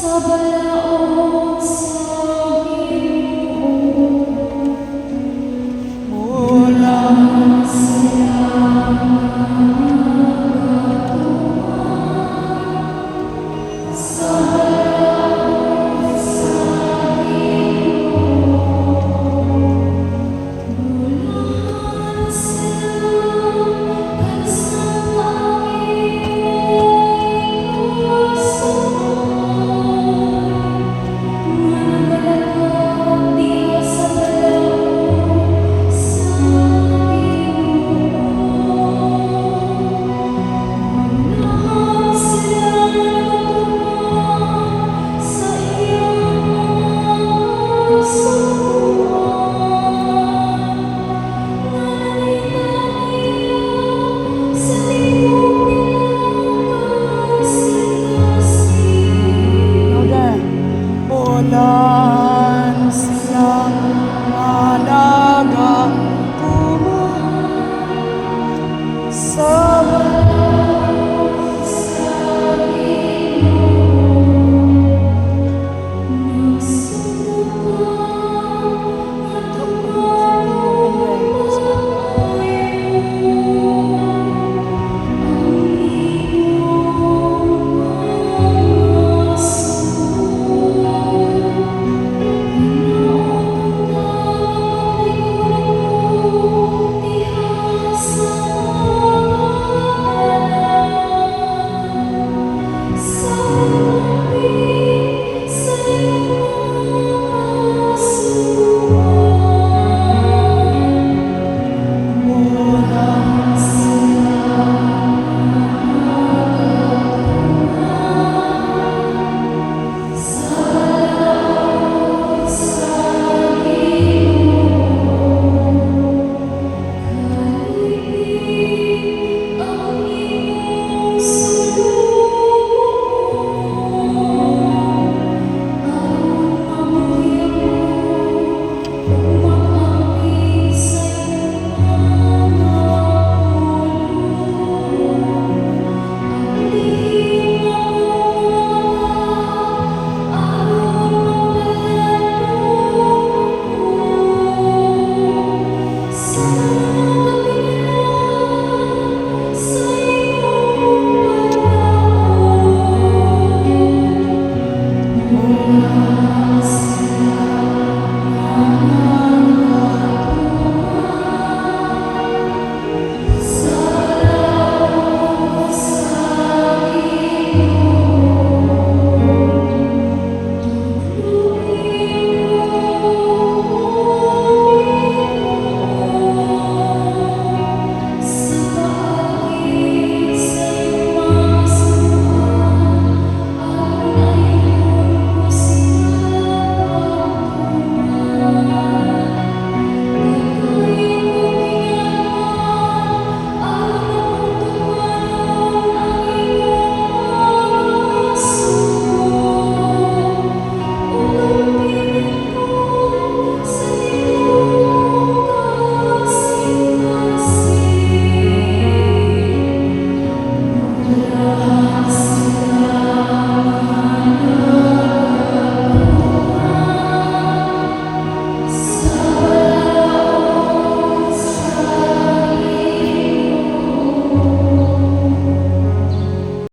Sa balaod sa Ginoo. Bulan Sila nagatuman sa balaod sa Ginoo. Bulahan sila sa imong kasuoy nga nagalakad diha sa balaod sa Ginoo. Bulahan sila nagatuman sa iyang mga kasuguan nga nanita niya sa tibuok nilang kasing-kasing. Louder. Bulahan sila nga nagatuman sa Balaod sa Ginoo. Nagsugo ka nga tumanon ang imong mga sugo. Hinaot unta maglingkod ko diha sa mga dalan sa pag-amping sa imong mga kasuguan. Bulan Sila nagatuman sa balaod sa Ginoo. Kaluydi ang imong sulugoon aron mabuhi ako ug mag-amping sa imong mga pulong. Ablihi ang akong mga mata aron mapalandong ako sa tanang katingalahan sa imong balaod. Bulahan sila nga nagatuman sa balaod sa Ginoo. Tudloi ko, Ginoo, sa paagi sa imong mga kasuguan aron ayohon ko sila pagtuman. Dagkayi ko kingalman aron akong tumanon ang imong mga sugo ug ampingen ko sa tibuok kasing-kasing. Bulahan